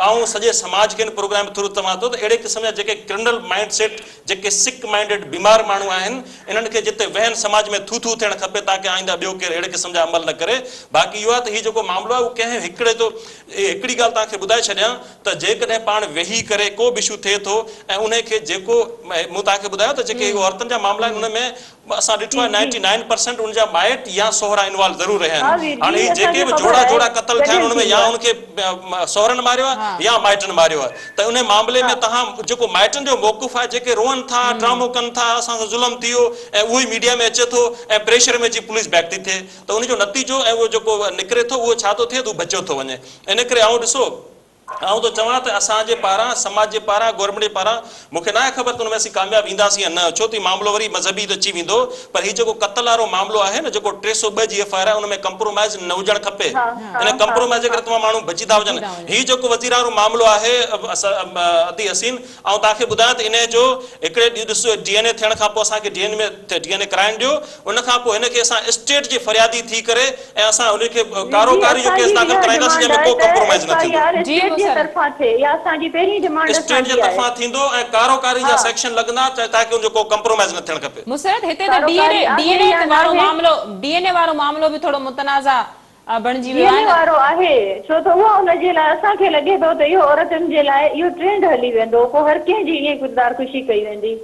آئون سڄي سماج کي ان پروگرام ٿرو چوان ٿو ته اهڙي قسم جا جيڪي ڪرمنل مائنڊ سيٽ جيڪي سڪ مائنڊيڊ بيمار ماڻهو آهن انهن کي جتي وهن سماج ۾ ٿو ٿو ٿيڻ کپي تاڪه آئنده ٻيو ڪير اهڙي قسم جا عمل نه ڪري باقي اهو آهي ته هي جيڪو معاملو آهي اهو ڪنهن هڪڙي جو هڪڙي ڳالهه توهان کي ٻڌائي ڇڏيان ته جيڪڏهن پاڻ ويهي ڪري ڪو به اشو ٿئي ٿو ۽ انهي کي جيڪو مون توهان کي ٻڌايو ته جيڪي عورتن جا معاملا آهن ان ۾ اسان ڏٺو آهي نائنٽي نائن پرسنٽ ان جا مائٽ يا سهرا انوالو ضرور رهيا آهن هاڻي هي جيڪي به جوڙا جوڙا قتل ٿيا آهن ان ۾ يا ان کي سهرن ماريو آهي يا مائٽن ماريو آهي ته ان معاملي ۾ توهان جيڪو مائٽن جو موقف آهي جيڪي روئن ٿا ڊرامو ڪن ٿا اسان سان ظلم ٿي ويو ۽ اهو ئي ميڊيا ۾ اچي ٿو ۽ پريشر ۾ اچي پوليس بيڪ ٿي ٿئي ته ان جو نتيجو ۽ اهو جيڪو نڪري ٿو اهو ڇا ٿو ٿئي ته هو بچيو ٿو وڃي ان ڪري آئون ڏسو. آئون ٿو چوان ته اسان جي پاران، سماج جي پاران، گورنمينٽ جي پاران، مون کي ناهي خبر ته ان ۾ اسين ڪامياب اينداسين يا نه، ڇو ته هي معاملو وري مذهبي ته اچي ويندو، پر هي جيڪو قتل وارو معاملو آهي نه، جيڪو 302 جي ايف I R آهي، ان ۾ ڪمپرومائيز نه هجڻ کپي. ان ڪمپرومائيز جي ڪري تمام ماڻهو بچي ٿا وڃن. هي جيڪو وزير وارو معاملو آهي ادي حسين، آئون توهان کي ٻڌايان ته انهيء جو هڪڙي ڏينهن ڏسو ڊي اين اي ٿيڻ کان پوء اسان کي ڊي اين ۾ ڊي اين اي ڪرائڻ ڏيو، ان کان پوء هن کي اسان اسٽيٽ جي فريادي ٿي ڪري ۽ اسان هن کي ڪارو جي ڪاري جو اسان ڪيس جي داخل اها ڪرائينداسين ڊمانڊ جنهن ۾ آهي ڪو ته ڪمپرومائيز ايف نه I ٿيندو. آر جي اسٽيٽ جي مسرت. طرفان ٿئي يا اسان جي پهرين ڊمانڊ اسان اسٽيٽ جي جي آهي. طرفان ٿيندو ۽ ڪارو ڪاري جا ها. سيڪشن لڳندا تاڪه ان جو ڪو ڪمپرومائيز نه ٿيڻ کپي. مسرت هتي ته ڪارو ڊي اين ڪاري اي ڊي آهي اين اي يا وارو ناهي. معاملو ڊي اين اي وارو معاملو به ٿورو متنازع بڻجي ڊي ويو اين آهي اي نه. وارو آهي ڇو ته اها ان جي لاء اسان کي لڳي ٿو ته اهو عورتن جي لاء اهو ٽرينڊ هلي ويندو پوء هر ڪنهن جي ائين ڪردار ڪشي ڪئي ويندي.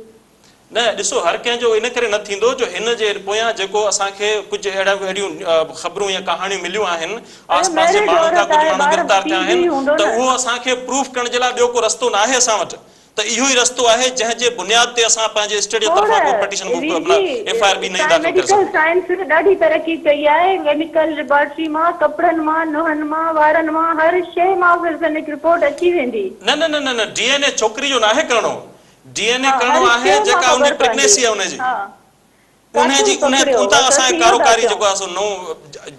نه ڏسو هر ڪنهن جو ان ڪري نه ٿيندو جو هن جي پويان جيڪو اسان کي ڪجهه اهڙا اهڙيون خبرون يا ڪهاڻيون مليون آهن اڙي آس پاس جي ميرڊ ماڻهن کان عورت ڪجهه آهي ماڻهو ٻار گرفتار پيء ٿيا جو آهن ئي هوندو ته نه. اهو اسان کي پروف ڪرڻ جي لاء ٻيو ڪو رستو ناهي اسان وٽ ته اهو ئي رستو آهي جنهن جي بنياد تي اسان پنهنجي اسٽيٽ جي کوڙ طرفان ڪو پٽيشن وير موو جي ايف I R ٻي نئين سائين داخل ڪري ميڊيڪل سگهون ٿا. سائنس ڏاڍي ترقي ڪئي آهي ڪيميڪل ليبارٽري مان ڪپڙن مان ننهن مان وارن مان هر شيء مان فزنڪ رپورٽ اچي ويندي. نه نه نه نه نه ڊي اين اي ڇوڪري جو ناهي ڪرڻو ڊي اين اي ها ڪرڻو هر آهي شيء مان جيڪا ان جي خبر پوندي پريگنيسي آهي ان جي ها انهي جي قاتل انهي پڪڙيو اتان بس اسان اسين اهو ڪارو ٿا ڪاري چئون. جيڪو آهي سو نئون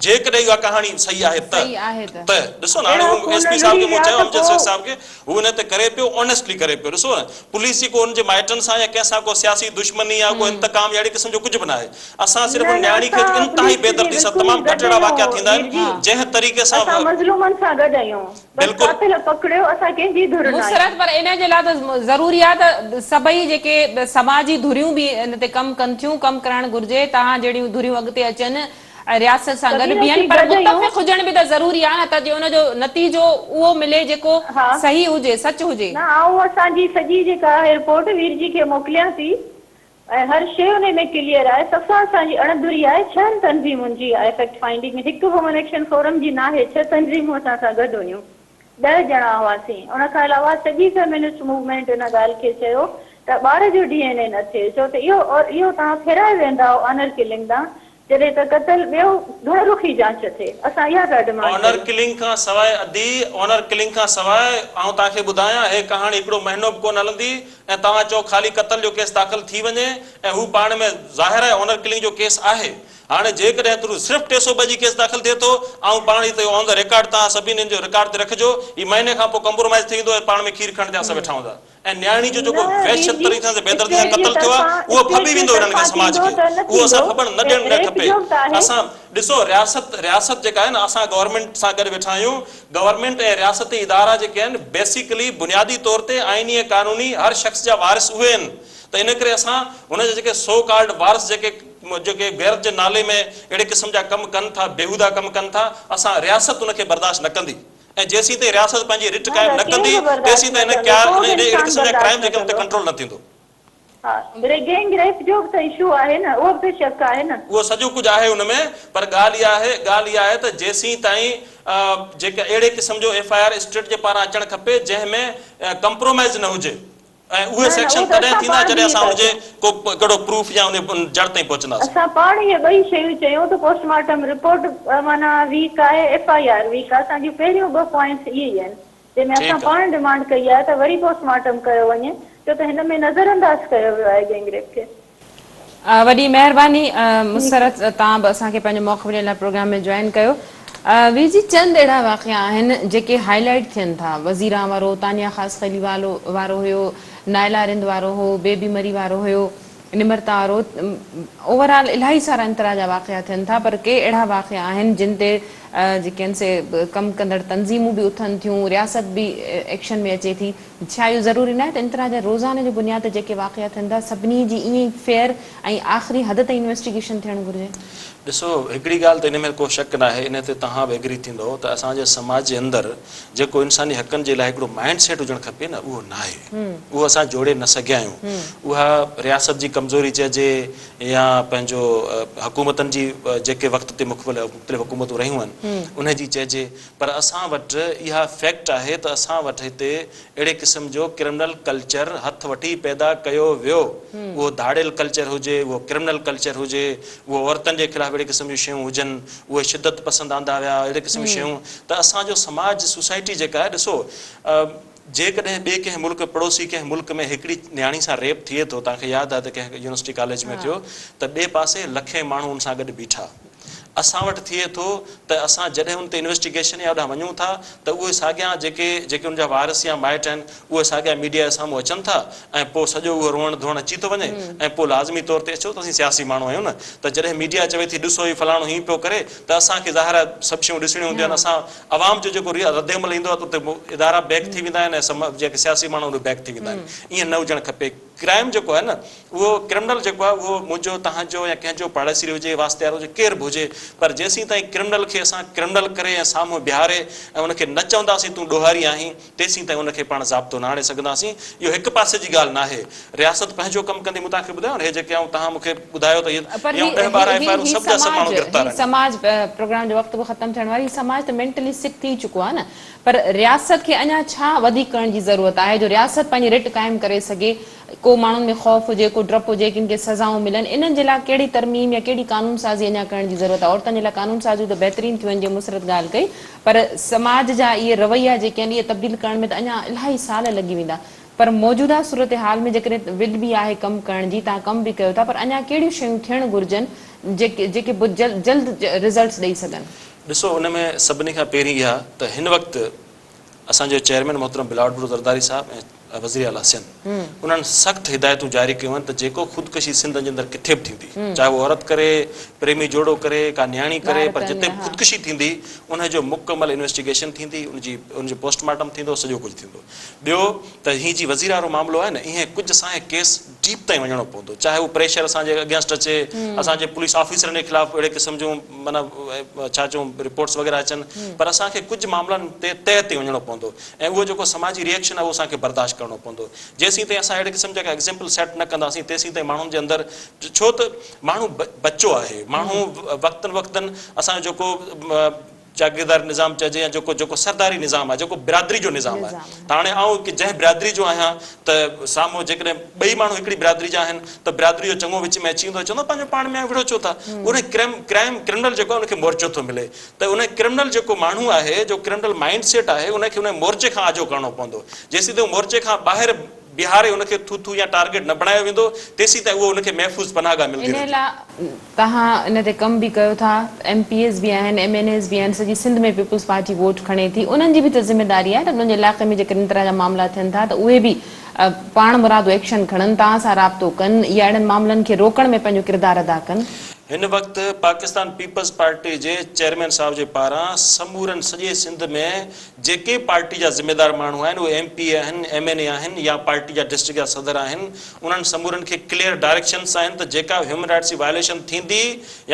جيڪڏهن اها ڪهاڻي صحيح آهي ته صحيح آهي ته. ته ڏسو نه هاڻي اهڙا هو ايس خون پي صاحب لڙي کي مون ويا چيو ته امجد پوء شيخ صاحب کي هو ان تي ڪري پيو آنيسٽلي ڪري پيو ڏسو نه پوليس جي ڪو ان جي مائٽن سان يا ڪنهن سان ڪو سياسي دشمني يا ڪو انتقام يا اهڙي قسم جو ڪجهه به ناهي اسان صرف نه ان نه نياڻي کي اسان انتهائي پوليس جي بيدردي سان بلڪل تمام گڏ گهٽ اهڙا واقعا آهيون ٿيندا وير آهن جي جنهن طريقي سان اسان مظلومن سان گڏ آهيون. بس بلڪل. قاتل پڪڙيو اسان ڪنهن جي ڌر ناهيون. مسرت پر ان جي لاء ته ضروري آهي ته سڀئي جيڪي سماجي ڌريون به ان تي ڪم ڪن ٿيون ڪم ڪرائڻ گهرجي توهان جهڙيون ڌريون اڳتي اچن ۽ رياست سان گڏ سبين بيهن اسين پر گڏ آهيون. متفق هجڻ به ته ضروري آهي نه ته جي ان جو نتيجو اهو ملي جيڪو ها صحيح هجي سچ هجي. نه آئون اسان جي سڄي جيڪا آهي رپورٽ وير جي کي موڪليان ٿي ۽ هر شيء انهي ۾ ڪليئر آهي صفا اسان جي اڻ ڌري آهي ڇهن تنظيمن جي آهي فيڪٽ فائنڊنگ ۾ هڪ وومن ايڪشن فورم جي ناهي ڇهه تنظيمون اسان سان گڏ هيون ڏهه ڄڻا هئاسين ان کان علاوه سڄي فيمنسٽ موومينٽ ان ڳالهه کي چيو ته ٻار جو ڊي اين اي نه ٿئي ڇو ته اهو اهو توهان ڦيرائي ويندا آهو آنر ڪلنگ ڏانهن جڏهن ته قتل ٻيو گهڻ رخي جاچ ٿئي اسان اها پيا ڊمانڊ آنر ڪريون. ڪلنگ کان سواء ادي آنر ڪلنگ کان سواء آئون توهان کي ٻڌايان هي ڪهاڻي هڪڙو مهينو به ڪونه هلندي ۽ توهان چئو خالي قتل جو ڪيس داخل ٿي وڃي ۽ هو پاڻ ۾ ظاهر آهي آنر ڪلنگ جو ڪيس آهي هاڻي جيڪڏهن ٿرو صرف 302 جي ڪيس داخل ٿئي ٿو آئون پاڻ هي ته آن the record توهان سڀني جو رڪارڊ تي رکجو هي مهيني کان پوء ڪمپرومائز ٿي ويندو ۽ پاڻ ۾ کير کنڊ تي اسان ويٺا هوندا. ۽ نياڻي جو جيڪو نه وير وحشت جي طريقي سان بيدردي سان اسٽيٽ جي قتل ٿيو آهي طرفان اهو اسٽيٽ ڦٻي جي ويندو هنن کي طرفان سماج ٿيندو کي ته نه اهو اسان ٿيندو ڦٻڻ نه ڏيڻ نه ريپ کپي جو به ته آهي. اسان ڏسو رياست رياست جيڪا آهي نه اسان گورنمينٽ سان گڏ ويٺا آهيون گورنمينٽ ۽ رياستي ادارا جيڪي آهن بيسيڪلي بنيادي طور تي آئيني ۽ قانوني هر شخص جا وارث اهي آهن ته ان ڪري اسان هن جا جيڪي سو ڪالڊ وارث جيڪي جيڪي غيرت جي نالي ۾ اهڙي قسم جا ڪم ڪن ٿا بيهودا ڪم ڪن ٿا اسان رياست ان کي برداشت نه ڪندي. ۽ جيسين تائين رياست پنهنجي رٽ نه قائم نه نه ڪير ڪندي به برداشت تيسين نه تائين ڪندو ڪو به اهڙي انسان قسم جا برداشت ڪرائيم نه جيڪي ان تي ڪندو. ڪنٽرول نه ٿيندو. ها گينگ ريپ جو به ته اشو آهي نه اهو به ته شڪ آهي نه. اهو سڄو ڪجهه آهي ان ۾ پر ڳالهه اها آهي ڳالهه اها آهي ته جيسين تائين جيڪا اهڙي قسم جو ايف I R state جي پاران اچڻ کپي جنهن ۾ ڪمپرومائيز نه هجي ۽ اهي نه نه سيڪشن اهو ته تڏهن اسان ٿيندا پاڻ جڏهن به اسان ٿا ان جي چئون. ڪو ڪهڙو پروف يا ان جڙ تائين پهچنداسين. اسان پاڻ اهي ٻئي شيون چيون ته پوسٽ مارٽم رپورٽ معنيٰ ويڪ آهي ايف I R week آهي اسان جون پهريون ٻه پوائنٽس اهي ئي آهن جنهن ۾ اسان ٺيڪ آهي. پاڻ ڊمانڊ ڪئي آهي ته وري پوسٽ مارٽم ڪيو وڃي ڇو ته هن ۾ نظر انداز ڪيو ويو آهي گينگ ريپ کي. وڏي مهرباني مسرت توهان به اسان کي پنهنجو موقف ڏيڻ لاء پروگرام ۾ جوائن ڪيو. وي جي چند اهڙا واقعا آهن جيڪي هائي لائيٽ ٿين ٿا وزيران وارو، تانيا خاصخيلي وارو هيو، نائلا رند وارو هو، بيبي مري وارو هيو، نمرتا وارو، اوور آل الاهي سارا ان طرح جا واقعا ٿين ٿا پر ڪي اهڙا واقعا آهن جن تي جيڪي آهن سي ڪم ڪندڙ تنظيمون به اٿن ٿيون رياست به ايڪشن ۾ اچي ٿي. ڇا اهو ضروري ناهي ته ان طرح جا روزاني جي بنياد تي جيڪي واقعا ٿين ٿا سڀني جي ائين ئي فيئر ۽ آخري حد تائين انويسٽيگيشن ٿيڻ گهرجي؟ ڏسو هڪڙي ڳالهه ته ان ۾ ڪو شڪ ناهي ان تي توهان به ايگري ٿيندؤ ته اسان جي سماج جي اندر جيڪو انساني حقن جي لاء هڪڙو مائنڊ سيٽ هجڻ کپي نه اهو ناهي اهو اسان جوڙي نه سگهيا آهيون اها رياست جي ڪمزوري چئجي يا پنهنجو حڪومتن جي جيڪي وقت تي مختلف حڪومتون رهيون آهن. ان جي چئجي پر اسان وٽ اها فيڪٽ آهي ته اسان وٽ هتي اهڙي قسم جو ڪرمنل ڪلچر هٿ وٺي پيدا ڪيو ويو. اهو ڌاڙيل ڪلچر هجي، اهو ڪرمنل ڪلچر هجي، اهو عورتن جي خلاف اهڙي قسم جون شيون هجن، اهي شدت پسند آندا ويا، اهڙي قسم جون شيون ته اسان جو سماج سوسائٽي جيڪا آهي ڏسو جيڪڏهن ٻئي ڪنهن ملڪ پڙوسي ڪنهن ملڪ ۾ هڪڙي نياڻي سان ريپ ٿئي ٿو توهان کي ياد آهي ته ڪنهن يونيورسٽي ڪاليج ۾ ٿيو ته ٻئي پاسي لکين ماڻهو ان سان گڏ بيٺا. اسان وٽ ٿئي ٿو ته اسان جڏهن ان تي انويسٽيگيشن يا اوڏانهن وڃون ٿا ته اهي ساڳيان جيڪي جيڪي ان جا وارث يا مائٽ آهن اهي ساڳيا ميڊيا جي سامهون اچن ٿا ۽ پوء سڄو اهو روئڻ ڌوئڻ اچي ٿو وڃي ۽ پوء لازمي طور تي ڇو ته اسين سياسي ماڻهو آهيون نه ته جڏهن ميڊيا چوي ٿي ڏسو هي فلاڻو هيئن پيو ڪري ته اسان کي ظاهر آهي سڀ شيون ڏسڻيون هونديون آهن اسان عوام جو جيڪو رد عمل ايندو آهي ته اتي ادارا بيڪ ٿي ويندا آهن ۽ جيڪي سياسي ماڻهو اهي بيڪ ٿي ويندا آهن ائين نه هجڻ کپي ڪرائم جيڪو آهي نه اهو ڪرمنل جيڪو آهي اهو منهنجو توهان جو يا ڪنهن جو پاڙيسري هجي واسطيار هجي ڪير به هجي پر جيسين تائين ڪرمنل کي اسان ڪرمنل ڪري ۽ سامهون بيهاري ۽ ان کي نه چونداسين تون ڏوهاري آهين تيسين تائين ان کي پاڻ ضابطو نه آڻي سگهنداسين اهو هڪ پاسي جي ڳالهه ناهي رياست پنهنجو ڪم ڪندي مون توهان کي ٻڌايو نه هي جيڪي آئون توهان مون کي ٻڌايو ته هي پر آئون ڏهه ٻارهن ايف I آرون سڀ جا سڀ ماڻهو گرفتار آهن. سماج پروگرام جو وقت به ختم ٿيڻ وارو هي سماج ته مينٽلي سڪ ٿي چڪو آهي نه پر رياست کي اڃا ڇا وڌيڪ ڪرڻ جي ضرورت آهي جو رياست پنهنجي رٽ قائم ڪري سگهي، ڪو ماڻهن ۾ خوف هجي، ڪو ڊپ هجي، ڪن کي سزائون ملن، انهن جي لاء ڪهڙي ترميم يا ڪهڙي قانون سازي اڃا ڪرڻ جي ضرورت آهي، عورتن جي لاء قانون سازيون ته بهترين ٿيون آهن جيئن مسرت ڳالهه ڪئي پر سماج جا اهي رويا جيڪي آهن اهي تبديل ڪرڻ ۾ ته اڃا الاهي سال لڳي ويندا پر موجوده صورتحال ۾ جيڪڏهن وڏ به آهي ڪم ڪرڻ جي، توهان ڪم به ڪيو ٿا پر اڃا ڪهڙيون شيون ٿيڻ گهرجن جيڪي جيڪي جلد رزلٽس ڏئي سگهن. ڏسو ان ۾ سڀني کان پهرين اها ته هن وقت اسان جو چيئرمين محترم بلاول ڀٽو زرداري صاحب ۽ وزير اعليٰ سنڌ انهن سخت هدايتون جاري ڪيون آهن ته جيڪو خودڪشي سنڌ جي اندر ڪٿي به ٿيندي چاهي اهو عورت ڪري، پريمي جوڙو ڪري، ڪا نياڻي ڪري پر جتي به خودڪشي ٿيندي ان جو مڪمل انويسٽيگيشن ٿيندي ان جي ان جو پوسٽ مارٽم ٿيندو سڄو ڪجهه ٿيندو. ٻيو ته هي جي وزير وارو معاملو آهي نه ايئن ڪجهه اسان کي ڪيس ڊيپ تائين وڃڻو پوندو چاهي اهو پريشر اسان جي اگينسٽ اچي اسان جي پوليس آفيسرن جي خلاف اهڙي قسم جون معنيٰ ڇا چئون رپورٽس وغيره اچن پر اسان کي ڪجهه معاملن تي تهه تائين وڃڻو پوندو ۽ اهو جيڪو سماجي ريئڪشن آهي اهو اسان کي برداشت ڪرڻو پوندو جيسين تائين اسان اهڙي قسم جا ڪا ايگزيمپل سيٽ نه ڪنداسين تيسين تائين ماڻهن جي اندر ڇو ته ماڻهو بچو آهي ماڻهو وقتن وقتن اسان جو جيڪو جاگيردار نظام چئجي يا جيڪو جيڪو سرداري نظام آهي جيڪو برادري جو نظام آهي ته هاڻي آئون جنهن برادري جو آهيان ته سامهون جيڪڏهن ٻئي ماڻهو هڪڙي برادري جا آهن ته برادري جو چڱو وچ ۾ اچي ويندو چوندو پنهنجو پاڻ ۾ وڙهو ڇو ٿا ان ڪرائم ڪرائم ڪرمنل جيڪو آهي ان کي مورچو ٿو ملي ته ان ڪرمنل جيڪو ماڻهو آهي جو ڪرمنل مائنڊ سيٽ آهي ان کي ان مورچي کان آجو ڪرڻو پوندو جيسين تائين مورچي کان ٻاهر بيهاري ان کي ٿوٿو يا ٽارگيٽ نه بڻايو ويندو، تيسين تائين اهو ان کي محفوظ پناهگاهه ملندي انهيء رهندي. لاء توهان ان تي ڪم به ڪيو ٿا، ايم پي ايز به آهن، ايم اين ايز به آهن، سڄي سنڌ ۾ پيپلز پارٽي ووٽ کڻي ٿي، انهن جي به ته ذميداري آهي ته انهن جي علائقي ۾ جيڪڏهن ان طرح جا معاملا ٿين ٿا ته اهي به پاڻ مرادو ايڪشن کڻن، توهان سان رابطو ڪن يا اهڙن معاملن کي روڪڻ ۾ پنهنجو ڪردار ادا ڪن. هن وقت پاڪستان پيپلز پارٽي جي چيئرمين صاحب جي پاران سمورن سڄي سنڌ ۾ جيڪي پارٽي جا ذميدار ماڻهو آهن اهي ايم پي اي آهن، ايم اين اي آهن يا پارٽي جا ڊسٽرڪٽ جا صدر آهن انهن سمورن کي ڪليئر ڊائريڪشنس آهن ته جيڪا به هيومن رائٽس جي وائليشن ٿيندي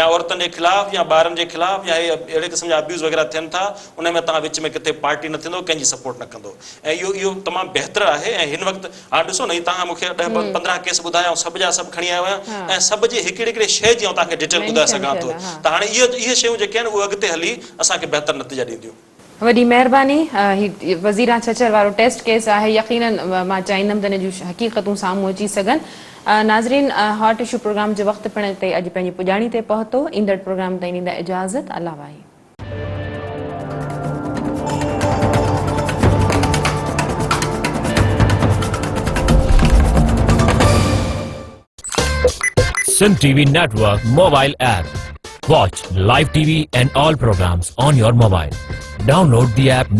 يا عورتن جي خلاف يا ٻارن جي خلاف يا اهي اهڙي قسم جا ابيوز وغيره ٿين ٿا ان ۾ توهان وچ ۾ ڪٿي پارٽي نه ٿيندو ڪنهن جي سپورٽ نه ڪندو ۽ اهو اهو تمام بهتر آهي ۽ هن وقت هاڻ ڏسو نه هي توهان مون کي ڏهه 15 ڪيس ٻڌايا آئون سڀ جا سڀ کڻي آيو آهيان ۽ سڀ جي هڪڙي هڪڙي شيء جي آئون توهان کي ڊيٽيل ٻڌائي سگهان ٿو ته هاڻي اهي اهي شيون جيڪي آهن اهي اڳتي هلي اسان کي بهتر نتيجا ڏينديون. وڏي مهرباني هي وزيران ڇڇر وارو ٽيسٽ ڪيس آهي يقينن مان چاهيندم ته ان جون حقيقتون سامهون اچي سگهن ناظرين هاٽ اشو پروگرام جو وقت پڻ اتي اڄ پنهنجي پڄاڻي تي پهتو ايندڙ پروگرام تائين ڏيندا اجازت الله واهي. Sindh TV Network mobile app. Watch live TV and all programs on your mobile. Download the app.